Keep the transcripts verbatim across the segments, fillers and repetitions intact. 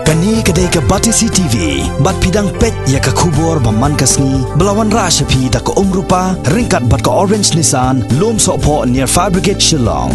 Kane ka dei ka Batesi T V, bad phi dang peit ïa ka khubor ba man ka sngi, ba la wanrah sha phi da ka Umrupa, ryngkat bad ka Orange Nissan, Lumsohphoh near Fire Brigade Shillong.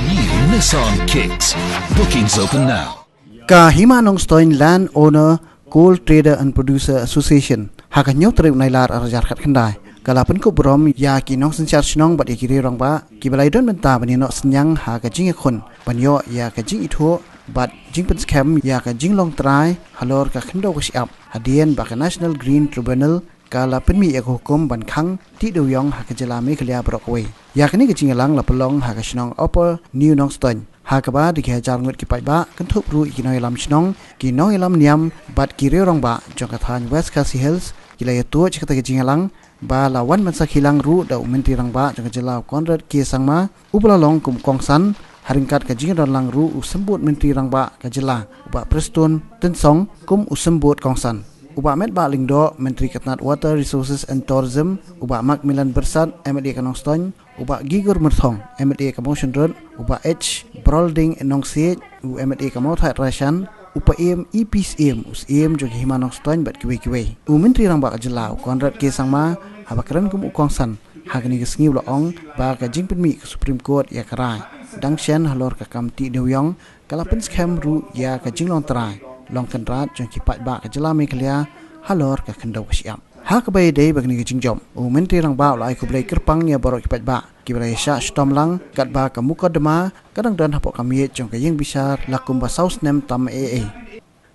New Nissan Kicks. Bookings open now. Ka Hima Nongstoiñ Land Owner Coal Trader and Producer Association, ha ka hynñiew tarik u Nailar arhajar khatkhyndai, ka la pynkup burom ïa ki nongsynshar shnong bad ïa ki riew rangbah, kiba la ïadon bynta ban ïanoh synñiang ha ka jingïakhun, ban ïoh ïa ka jingithuh bad jingpynskhem ïa ka jinglong trai halor ka khyndew ka shyiap, hadien ba ka National Green Tribunal ka la pynmih ïa ka hukum ban khang tih dewïong ha ka jylla Meghalaya baroh kawei. Ïa kane ka jingïalang la pynlong ha ka shnong Upper New Nongstoiñ, ha kaba da ki hajar ngut ki paidbah, kynthup ruh ïa ki nongïalam shnong, ki nongïalam niam bad ki riew rangbah jong ka thaiñ West Khasi Hills, ki la ïatuid sha kata ka jingïalang, ba la wan ban sakhi lang ruh da u Myntri Rangbah jong ka jylla, u Conrad K Sangma, uba la long kum u kongsan, ha ryngkat ka jingdon lang ruh u Symbud Myntri Rangbah ka jylla, u Bah Prestone Tynsong, kum u Symbud Kongsan, u Bah Metbah Lyngdoh, Myntri ka tnat Water Resources and Tourism, u Bah Macmillan Byrsat, M L A ka Nongstoiñ, u Bah Gigur Myrthong, M L A ka Mawshynrut, u Bah H Brolding Nongsiej, u M L A ka Mawthadraishan, u Paiem E P Syiem, u Syiem jong ka Hima Nongstoiñ bad kiwei kiwei. U Myntri Rangbah ka jylla, u Conrad K Sangma, haba kren kum u kongsan ha kane ka sngi, u la ong ba ka jingpynmih ka Supreme Court ïa ka rai dang shen halor ka kam tih dewïong, ka la pynskhem ruh ïa ka jinglong trai, long kynrad jong ki paidbah ka jylla Meghalaya halor ka khyndew ka shyiap. Ha kaba ïadei bad kane ka jingjop, u Myntri Rangbah u la ai khublei kyrpang ïa baroh ki paidbah kiba la ïashah shitom lang, katba ka mukotduma ka dang don hapoh ka miej jong ka ïingbishar la kumba saw snem tam eh eh.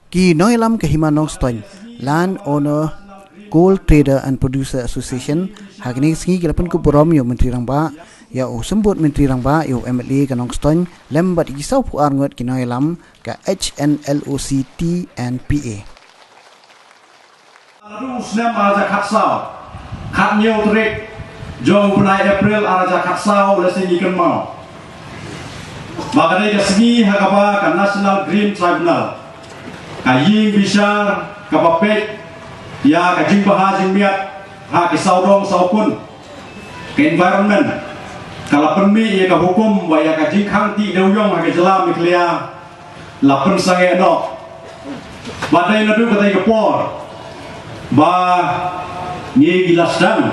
Ki nongïalam ka Hima Nongstoiñ Land Owner Coal Trader and Producer Association, ha kane ka sngi ki la pynkup burom ïa u Myntri Rangbah, ïa u Symbud Myntri Rangbah, ïa u M L A ka Nongstoiñ, lem bad ïa ki sawphew ar ngut ki nongïalam ka H N L O C T and P A. Naduh u snem arhajar khatsaw, khathynñiew tarik jong u bnai April arhajar khatsaw, lehse ngi kynmaw ba ka dei ka sngi ha kaba ka National Green Tribunal, ka ïingbishar kaba peit ïa ka jingbha jingmiat ha ki sawdong sawkun, ka environment, ka la pynmih ïa ka hukum ba ïa ka jingkhang tih dewïong ha ka jylla Meghalaya la pynsangeh noh. Ba dei naduh katei ka por ba ngi ki la sdang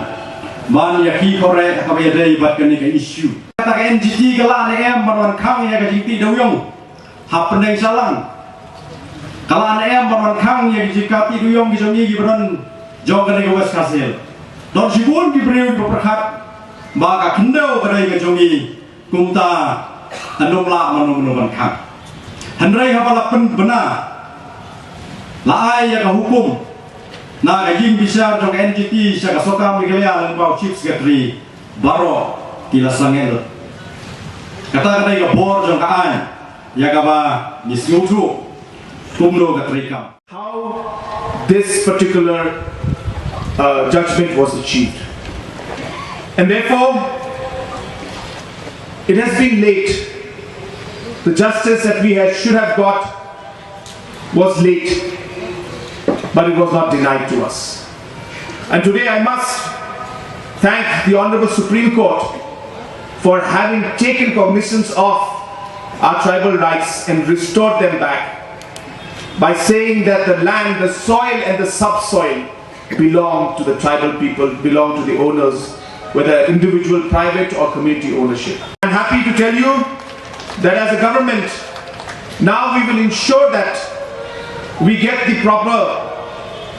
ban ïa ki kore ha kaba ïadei bad kane ka issue. Kata ka N G T ka la ne em ban wan khang ïa ka jingtih dewïong hapdeng Shillong. Ka la ne em ban wan khang ïa ka jingkhang tih dewïong ki jong ngi kiba don jong kane ka West Khasi Hills. Don shibun ki briew kiba pyrkhat ba ka khyndew ka dei ka jong ngi. Kumta, ym lah mano mano ban khang. Hynrei haba la pynbna, la ai ïa ka hukum na ka ïingbishar jong ka N G T sha ka sorkar Meghalaya lyngba u Chief Secretary, baroh ki la sangeh lut. Kata ka dei ka bor jong ka aiñ ïa kaba ngi sngewthuh kumno ka treikam. How this particular uh, judgment was achieved. And therefore, it has been late. The justice that we had, should have got was late, but it was not denied to us. And today I must thank the Honorable Supreme Court for having taken cognizance of our tribal rights and restored them back by saying that the land, the soil, and the subsoil belong to the tribal people, belong to the owners, whether individual, private, or community ownership. I'm happy to tell you that as a government, now we will ensure that we get the proper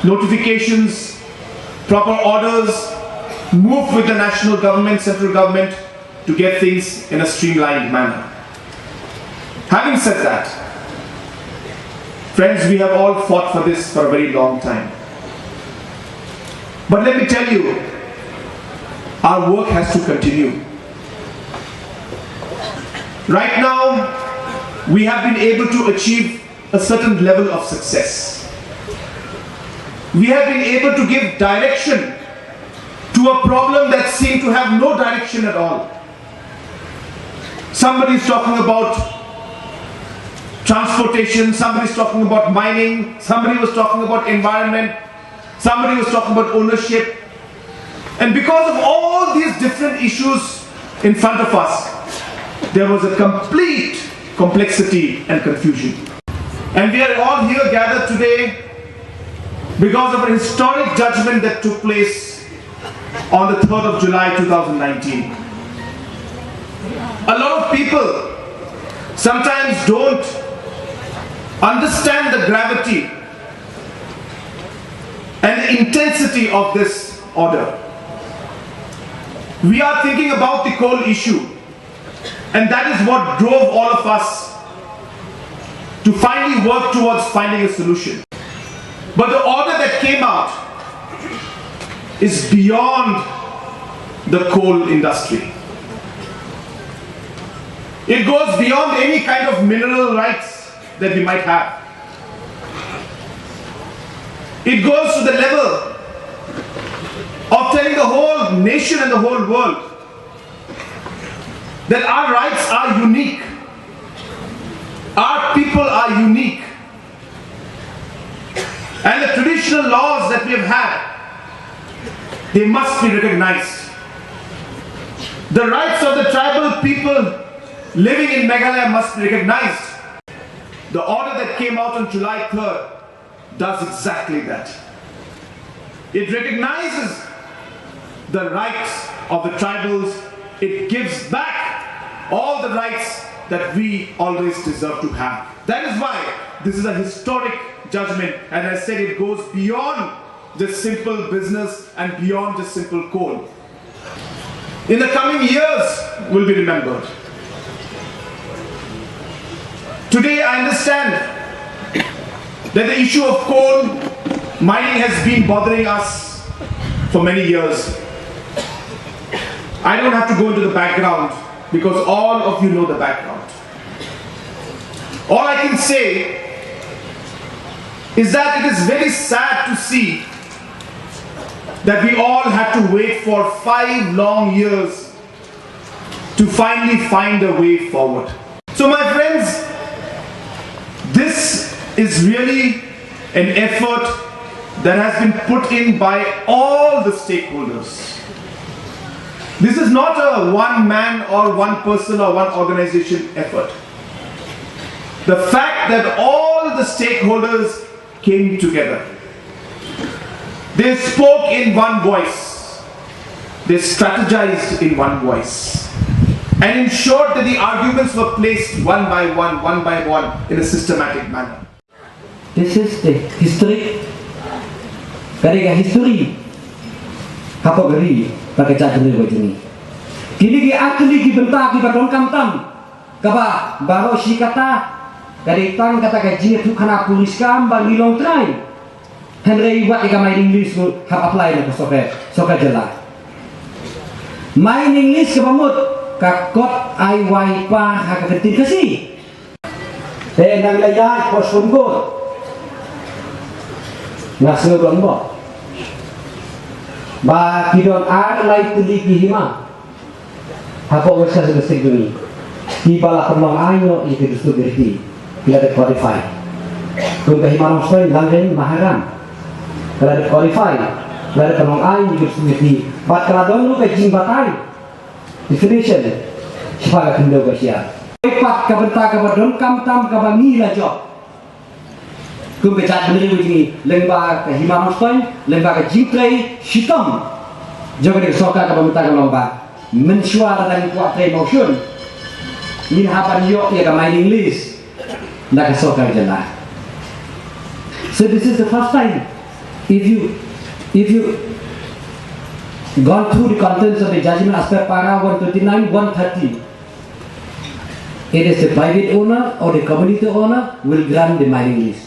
notifications, proper orders, move with the national government, central government, to get things in a streamlined manner. Having said that, friends, we have all fought for this for a very long time. But let me tell you, our work has to continue. Right now, we have been able to achieve a certain level of success. We have been able to give direction to a problem that seemed to have no direction at all. Somebody is talking about transportation, somebody is talking about mining, somebody was talking about environment, somebody was talking about ownership. And because of all these different issues in front of us, there was a complete complexity and confusion. And we are all here gathered today because of a historic judgment that took place on the third of July two thousand nineteen. A lot of people sometimes don't understand the gravity and the intensity of this order. We are thinking about the coal issue, and that is what drove all of us to finally work towards finding a solution. But the order that came out is beyond the coal industry. It goes beyond any kind of mineral rights that we might have. It goes to the level of telling the whole nation and the whole world that our rights are unique, our people are unique, and the traditional laws that we have had, they must be recognized. The rights of the tribal people living in Meghalaya must be recognized. The order that came out on July third does exactly that. It recognizes the rights of the tribals. It gives back all the rights that we always deserve to have. That is why this is a historic judgment, and I said it goes beyond just simple business and beyond just simple coal. In the coming years, will be remembered. Today, I understand that the issue of coal mining has been bothering us for many years. I don't have to go into the background because all of you know the background. All I can say is that it is very sad to see that we all had to wait for five long years to finally find a way forward. So, my friends, this is really an effort that has been put in by all the stakeholders. This is not a one man or one person or one organization effort. The fact that all the stakeholders came together, they spoke in one voice, they strategized in one voice, and ensured that the arguments were placed one by one, one by one, in a systematic manner. This is the history. Ka dei ka history hapoh ka ri bad ka jaitbynriew ka jong ngi. Kine ki artylli ki bynta kiba donkam tam, kaba baroh shi katta ka dei tang kata ka jingïathuhkhana puriskam ba ngi long trai. Hynrei wat ïa ka mining lease ruh hap apply na ka sorkar, sorkar jylla. Mining lease kaba mut ka kot ai wai pa ha ka ktien Khasi. Te nang la ïa ko sum ko. Nga sngew don mo. Ba ki don ar lai tylli ki hima hapoh West Khasi District jong ngi, kiba la pynlong aiñ noh ïa ki dustur ki riti, ki la dep codify. Kum ka hima Nongstoiñ, Langrin, Maharam, ka la dep codify, ka la dep pynlong aiñ ïa ki dustur ki riti. Bad ka la don ruh ka jingbatai definition shaphang ka khyndew ka shiar. Pat ka bynta kaba donkam tam kaba ngi la jop kum ka jaitbynriew jong ngi, lyngba ka hima Nongstoiñ, lyngba ka jingtrei shitom jong ka sorkar kaba mynta ka long ba mynshuwa lada ngi kwah trei mawshun, ngin hap ban ïoh ïa ka mining lease na ka sorkar jylla. So this is the first time. If you, if you gone through the contents of the judgment as per para one twenty-nine, one thirty, it is the private owner or the community owner will grant the mining lease.